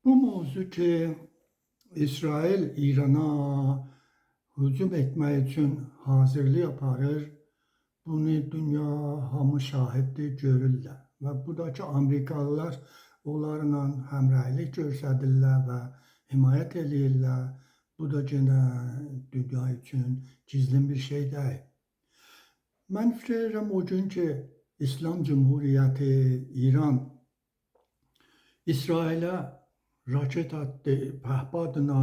Bu mövzu ki, İsrail İrana hücum etmək üçün hazırlıq aparır, bunu dünya hamı şahiddir, görürlər. Və bu da ki, Amerikalılar onlarla həmrəylik göstərirlər və himayət eləyirlər. Bu da yenə dünya üçün gizlin bir şey deyil. Mən fikir edirəm o gün ki, İslam Cumhuriyyəti İran İsrailə raket atdı, pəhpadla,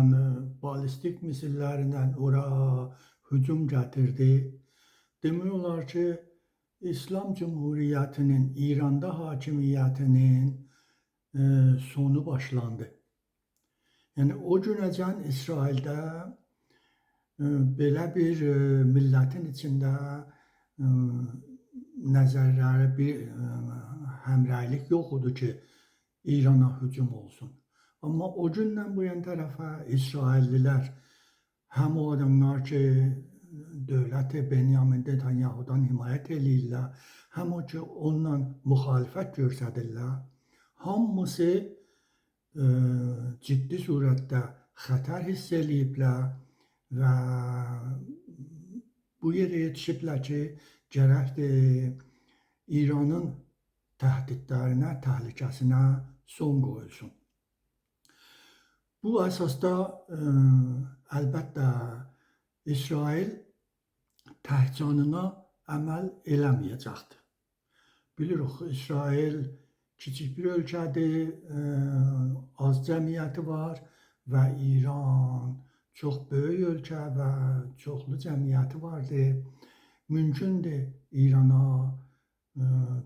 balistik misillərlə ora hücum gətirdi. Demək olar ki, İslam Cumhuriyyətinin İranda hakimiyyətinin sonu başlandı. Yəni o günəcən İsraildə belə bir millətin içində nəzərləri bir həmrəylik yox idi ki, İrana hücum olsun. Amma o gündən bu yan tərəfə İsraillilər, həm o adamlar ki, dövləti Benyamin Netanyahu'dan himayət eləyirlər, həm o ki, onunla müxalifət göstərirlər, hamısı ciddi surətdə xətər hiss eləyiblər və bu yerə yetişiblər ki, gərəkdir İranın təhdidlərinə, təhlükəsinə son qoyulsun. Bu əsasda əlbəttə İsrail təhcanına əməl eləməyəcəkdir. Bilirik, İsrail kiçik bir ölkədir, az cəmiyyəti var və İran çox böyük ölkə və çoxlu cəmiyyəti vardır. Mümkündür İrana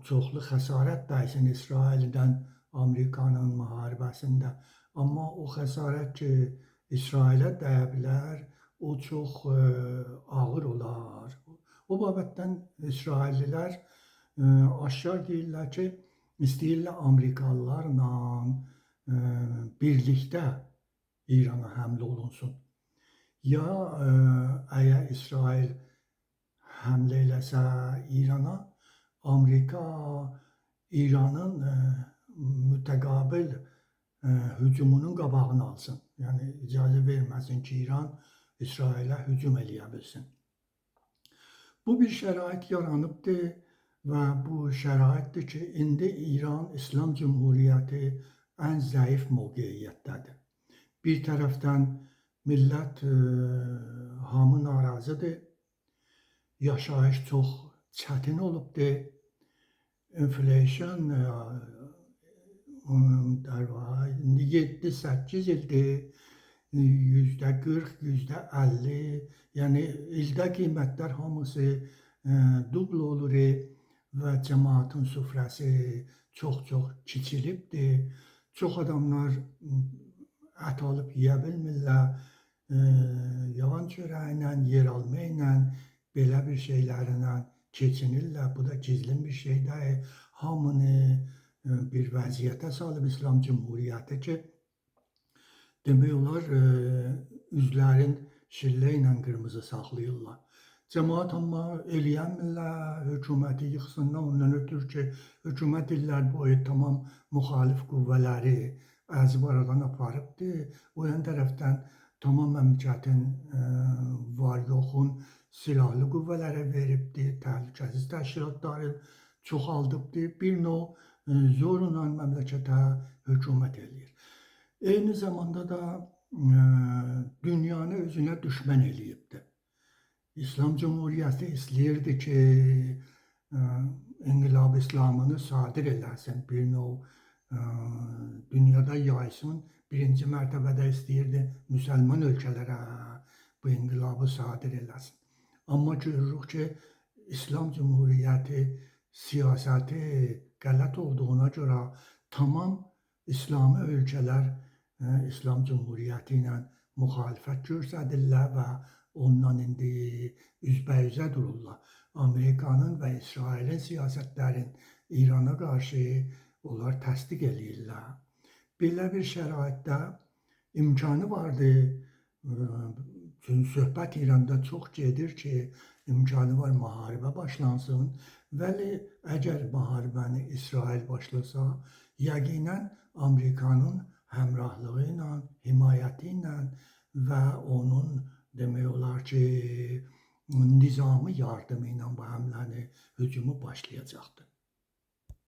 çoxlu xəsarət dəysin İsraildən Amerikanın müharibəsində. Amma o xəsarət ki, İsrailə dəyə bilər, o çox ağır olar. O babətdən İsraillilər aşkar deyirlər ki, istəyirlər Amerikalılarla birlikdə İrana həmlə olunsun. Ya əgər İsrail həmlə eləsə İrana, Amerika İranın mütəqabil hücumunun qabağını alsın. Yəni icazə verməsin ki, İran İsrailə hücum eləyə bilsin. Bu bir şərait yaranıbdır və bu şəraitdir ki, indi İran İslam Cumhuriyyəti ən zəif mövqeyiyyətdədir. Bir tərəfdən millət hamı narazıdır. Yaşayış çox çətin olubdur. Inflation indi 7-8 ildir %40, %50, yəni ildə qiymətlər hamısı dubl olur və cəmaatın süfrəsi çox-çox kiçilibdir. Çox adamlar ət alıb yeyə bilmirlər. Yavan çörəyi ilə, yeralma ilə, belə bir şeylərlə keçinirlər. Bu da gizlin bir şey deyil. Hamını bir vəziyyətə salıb İslam Cumhuriyyəti ki, demək olar üzlərin şillə ilə qırmızı saxlayırlar. Cəmaat amma eləyəmirlər, hökuməti yıxsınlar ondan ötürü ki, hökumət illər boyu tamam müxalif qüvvələri əzib aradan aparıbdır. O yan tərəfdən tamam məmləkətin var yoxun silahlı qüvvələrə veribdir, təhlükəsiz təşkilatları çoxaldıbdır. Bir növ zorla məmləkətə hökumət eləyir. Eyni zamanda da dünyanı özünə düşmən eləyibdir. İslam Cumhuriyyəti istəyirdi ki, İnqilab İslamını sadir eləsin, bir növ dünyada yaysın. Birinci mərtəbədə istəyirdi müsəlman ölkələrə bu inqilabı sadir eləsin. Amma görürük ki, İslam Cumhuriyyəti siyasəti qələt olduğuna görə tamam İslami ölkələr İslam Cumhuriyyəti ilə müxalifət göstərirlər və ondan indi üzbəyüzə dururlar. Amerikanın və İsrailin siyasətlərin İrana qarşı onlar təsdiq eləyirlər. Belə bir şəraitdə imkanı vardı. Çünki söhbət İranda çox gedir ki, imkanı var müharibə başlansın. Vəli əgər müharibəni İsrail başlasa, yəqinən Amerikanın həmrahlığı ilə, himayəti ilə və onun demək olar ki, nizami yardımı ilə bu həmləni, hücumu başlayacaqdı.